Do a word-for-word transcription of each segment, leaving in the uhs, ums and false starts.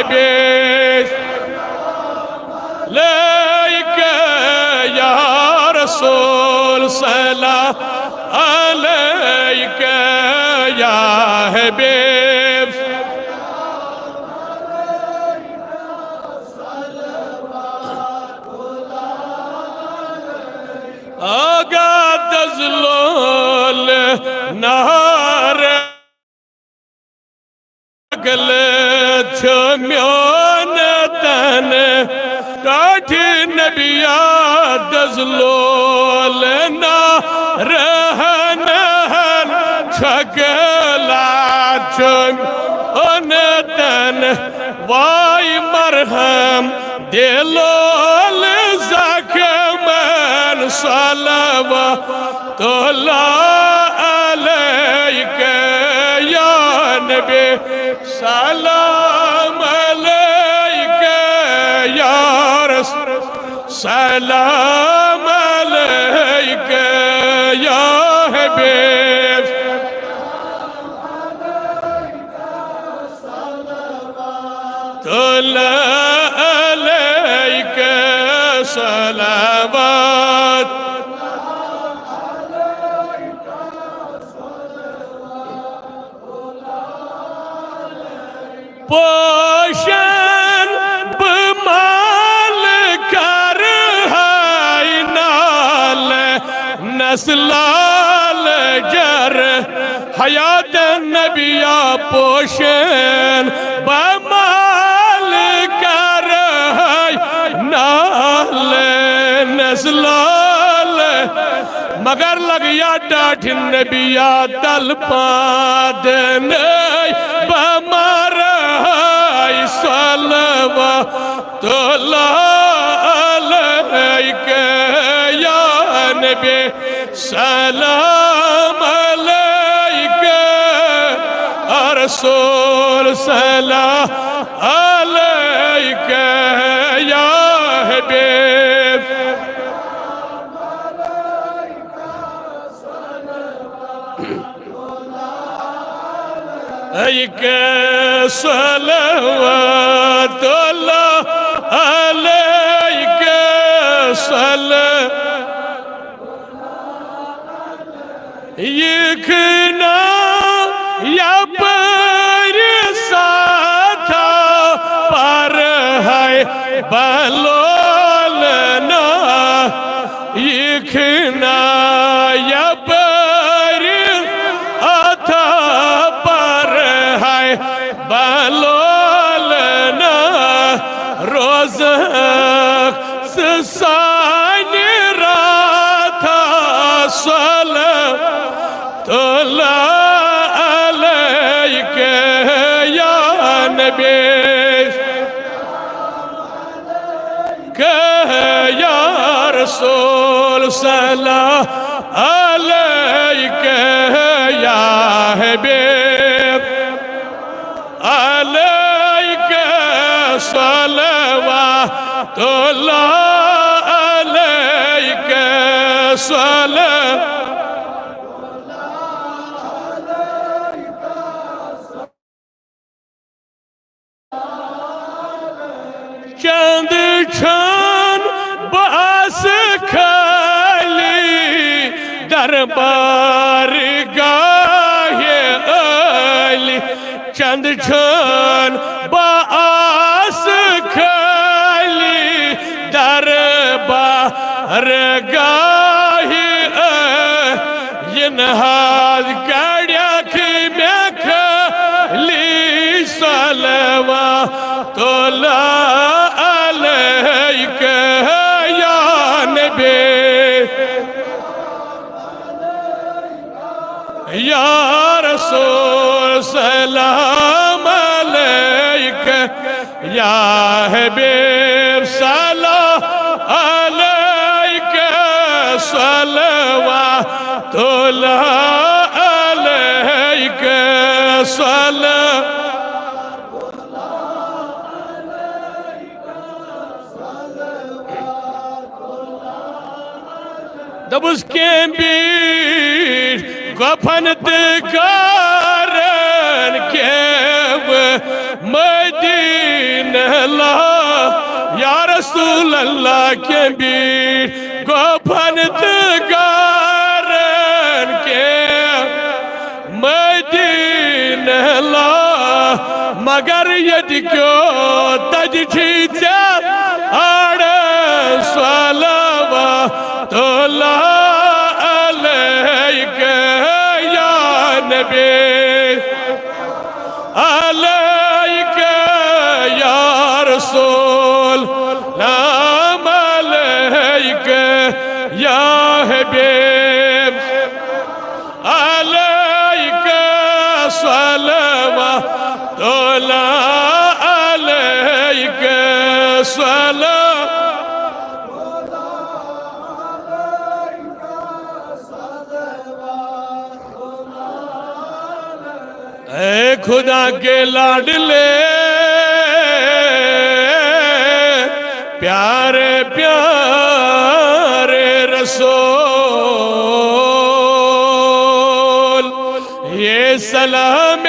حبیب، علیک یا رسول، سلام علیک یا حبیب۔ آگاہ دزلول نار گل چھُ میون تن، ٹاٹھۍ نبیا دزلول نارہن ہن چھگلا چھُ میون تن۔ واے مرہم دلول زخمن، صلوات اللہ علیک یا نبی، سلام علیک یا رسول، سلام علیک یا حبیب۔ طلع عليك صلوات۔ پوشن بمال کر ہائی نال نسلال جر حیات نبیا پوشن بمال کر ہائی نال نسلال۔ مگر لگیا ٹاٹھ نبیا تل پادن بمار ہائی صلوات اللہ علیک یا نبی، سلام علیک یا رسول، سلام علیک یا حبیب۔ علیک صلوات اللہ علیک صل-، یکھنا یپر ساتھا پر ہے بلولنا۔ یکھنا یپر اتھا پر ہے بلولنا۔ روزک سانہِ راتھا صلوات اللہ علیک یا نبی، یا رسول، سلام علیک یا حبیب۔ علیک صلوات اللہ علیک صلوات۔ چند چھان باس خالی دربار گاہ عالی، چند چھان باس خالی دربار گاہ عالی۔ ین حال کڑیکھ مے خالی صلوات اللہ علیک یا نبی، یا رسول، سلام علیک یا حبیب، سلام علیک، صلوات اللہ علیک، صلوات۔ دوٚپُس، کینٛہہ بیٖٹھۍ گۄپھن تہٕ کارن کیو مدی مدینہ لا، یا رسول اللہ، کینٛہہ بیٖٹھۍ گۄپھن تہٕ گارن کینٛہہ۔ مدینہ لا، مگر ییٚتہِ کیو تتہِ چھی ژےٚ اڑ صلوات اللہ علیک یا نبی۔ علیک یا رسول، نام علیک یا حبیب۔ علیک صلوات اللہ، علیک صلوات۔ اے خدا کے لاڈلے، پیارے پیارے رسول، یہ سلام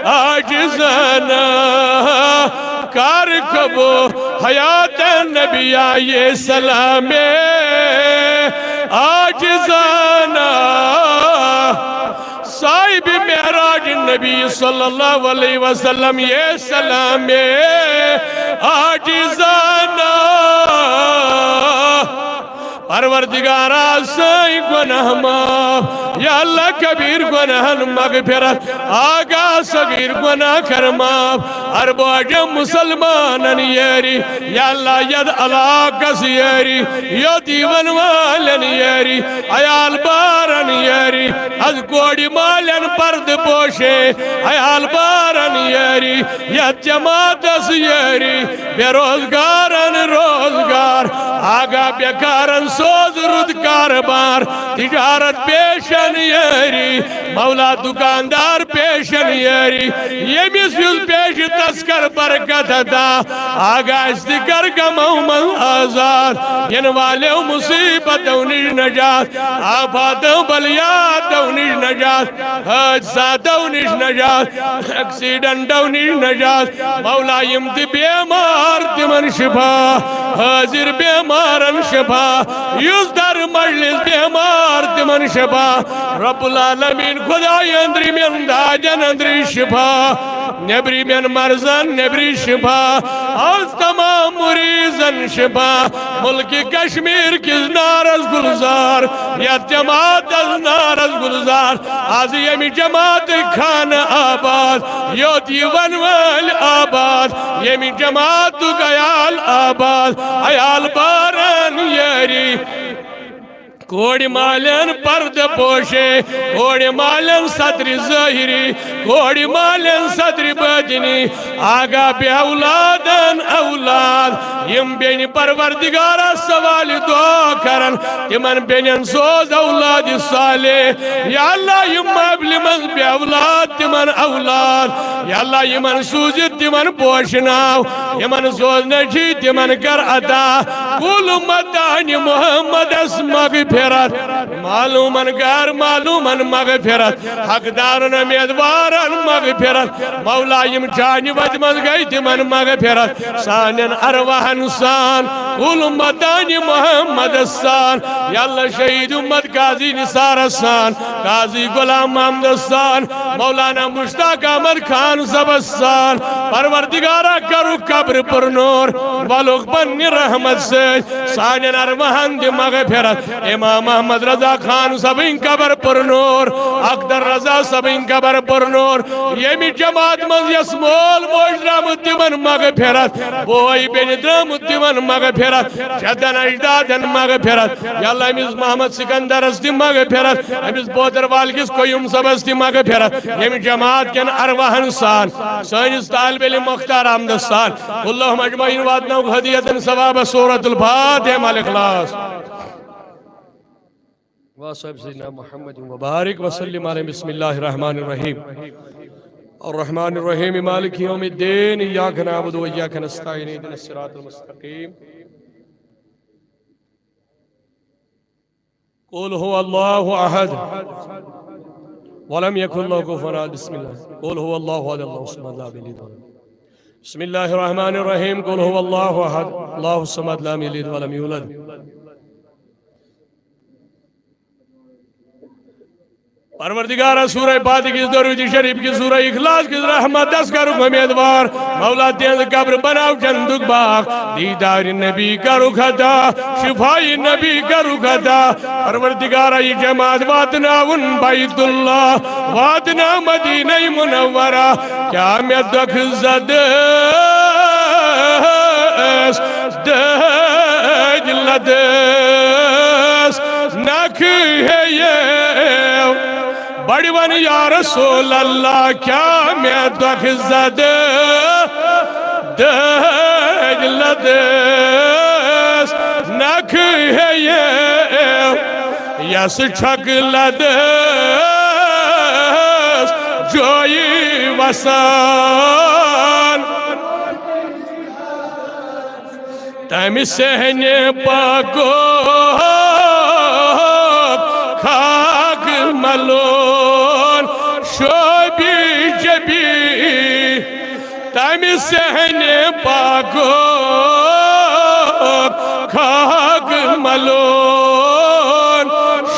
عاجزانہ کر قبول۔ حیات نبی، یہ سلام عاجزانہ، صاحب معراج نبی صلی اللہ علیہ وسلم، یہ سلام عاجزانہ۔ پروردگارا، سٲنۍ گۄناہ معاف۔ یا اللہ، کبیر گۄناہن مغفرت۔ آگاہ صغیر گۄناہ کر معاف۔ اربو عجم مسلمانن یٲری۔ یا اللہ، یتھ علاقس یٲری، یوت یِوان والٮ۪ن یٲری، عیال بارن یٲری، از کورِ مالٮ۪ن پردٕ پوشے، عیال بارن یٲری، یتھ جماعتس یٲری، بے روزگارن روزگار، آگاہ بیکارن سوز رُت کاربار، تجارت پیشن یٲری، مولا دکاندار پیشن یٲری، ییٚمِس یُس پیش تس کر برکت عطا۔ آگاہ آسہِ تہِ کر غمو منٛز آزاد، یِنہٕ والیو مصیبتو نِش نجات، آفاتو بلیاتو نِش نجات، حٲدثاتو نِش نجات، ایکسیڈنٹو نِش نجات۔ مولا، یِم تہِ بیمار، تِمن شفا، حٲضِر بیمارن شفا، یُس در مجلس بیمار، تِمن شفا۔ رب العالمین خدای، أنٛدرِمٮ۪ن دادٮ۪ن أنٛدرِ شفا، نیٚبرِمٮ۪ن مرضن نیٚبرِ شفا، از تمام مریضن شفا۔ ملک کشمیر کِس نارس گلزار، یتھ جماعتس نارس گلزار، از ییٚمہِ جماعت خانہ آباد، یوت یِوان وٲلۍ آباد، ییٚمہِ جماعتُک عیال آباد، عیال بارن یٲری۔ کورِ مالٮ۪ن پردٕ پوشے، کورِ مالٮ۪ن سترِ ظٲہری، کورِ مالٮ۪ن سترِ باطنی، آگاہ بے اولادن اولاد۔ یِم بیٚنہِ پروردگارا سوالِ دعا کرن، تِمن بیٚنٮ۪ن سوز اولادِ صالح۔ یا اللہ، یِم محفلہِ منٛز بے اولاد، تِمن اولاد۔ یا اللہ، یِمن سوٗزِتھ تِمن پوشناو، یِمن سوزنہٕ چھی تِمن کر عطا۔ کل امتانِ محمدس مغفرت، معلومن غیر معلومن مغفرت، حقدارن امیدوارن مغفرت۔ مولا، یِم چانہِ وتہِ منٛز گٔے، تِمن مغفرت۔ سانٮ۪ن ارواحن سان، کل امتانِ محمدس سان، یا اللہ، شہید امت قاضی نثارس سان، قاضی غلام محمدس سان، مولانا مشتاق احمد خان صٲبس سان۔ پروردگارا، کرُکھ قبر پر نور، ولُکھ پننہِ رحمت سۭتۍ۔ سانٮ۪ن ارواحن دِ مغفرت۔ امام احمد رضا خان صٲبٕنۍ قبر پر نور، اختر رضا صٲبٕنۍ قبر پر نور۔ ییٚمہِ جماعت منٛز یس مول موج درامُت، تِمن مغفرت۔ بوے بیٚنہِ درامُت، تِمن مغفرت۔ جدن اجدادن مغفرت۔ یا اللہ، أمِس محمد سکندرس تہِ مغفرت۔ أمِس بودر وال کِس قیوم صٲبس تہِ مغفرت۔ ییٚمہِ جماعت کٮ۪ن ارواحن سان، سٲنِس طالب علم مختار احمدس سان، اللہم اجمعین واتناوُکھ ہدیتن ثواب سورۃ الفاتحہ مع الاخلاص۔ وصحب سيدنا محمد وبارك وسلم عليه۔ بسم الله الرحمن الرحيم۔ الرحمن الرحيم، مالك يوم الدين، إياك نعبد وإياك نستعين، اهدنا الصراط المستقيم۔ قل هو الله أحد، ولم يكن له كفوا أحد. بسم الله. قل هو الله أحد، الله الصمد، لم يلد ولم. بسم الله الرحمن الرحيم. قل هو الله أحد، الله الصمد، لم يلد ولم يولد. پروردگارا، سورہ فاتحہ کِس، درود شریف کِس، سورہ اخلاص کِس رحمتس کرُکھ امیدوار۔ مولا، تہنٛز قبر بناو جنتُک باغ۔ دیدار نبی کرُکھ عطا، شفاء نبی کرُکھ عطا۔ پروردگارا، یہِ جماعت واتناوُن بیت اللہ، واتناو مدینہ منورہ۔ کیا مےٚ دۄکھٕ زدس دٲدۍ لدس نکھٕ ہیٚیو؟ بڑِ ون یا رسول اللہ، کیا مےٚ دۄکھٕ زدس دٲدۍ لدس نکھٕ ہیٚیو؟ یس چھۄکہٕ لدس جویی وسان، تمہِ صحنہِ پاکُک خاک ملون شوبی جبی۔ تمہِ صحنہِ پاکُک خاک ملون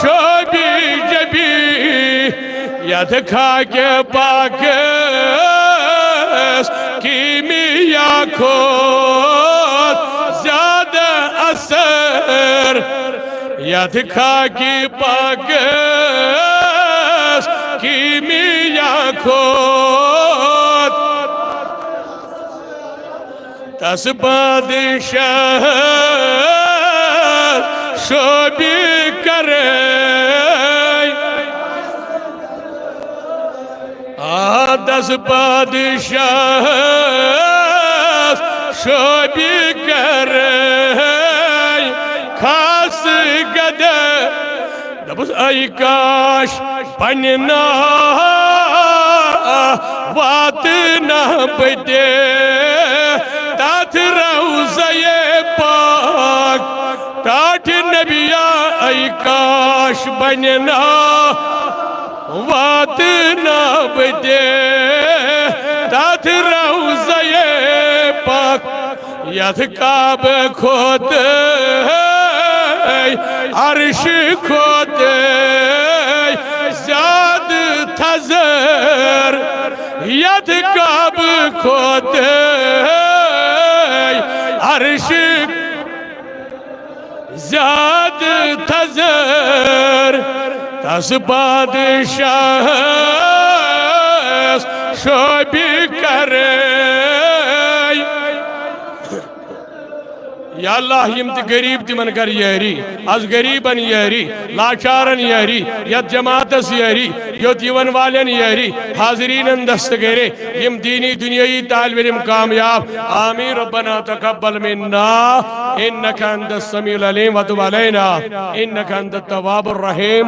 شوبی جبی۔ یتھ خاکہِ پاکس کیمیا کھۄتہٕ زیادٕ اثر، یتھ خاکہِ پاکس کیمیا کھۄتہٕ تس بادشاہ شوبی کرے۔ آ، تس بادشاہ شوبی کرے خاص گدے۔ دوٚپُس، اے کاش، پننہِ ناو واتناو بہٕ تہِ تتھ روضے پاک۔ ٹاٹھہِ نبیا، اے کاش، پننہِ ناو واتناو بہٕ تہِ تتھ روضے پاک۔ یتھ کعبہٕ کھۄتہٕ عرش کھۄتہٕ زیادٕ تھزر، یتھ کعبہٕ کھۄتہٕ عرش زیادٕ تھزر، تس بادشاہس شوبی کرے۔ یا اللہ، یم تہِ غریب، تمن کر یٲری، از غریبن یٲری، لاچارن یٲری، یتھ جماعتس یٲری، یوت یِوان والٮ۪ن یٲری، حاضرینن دست کرے، یم دینی دنیاوی طالب علم کامیاب۔ آمین۔ ربنا تقبل منا انك انت السميع العليم وتب علينا انك انت التواب الرحيم۔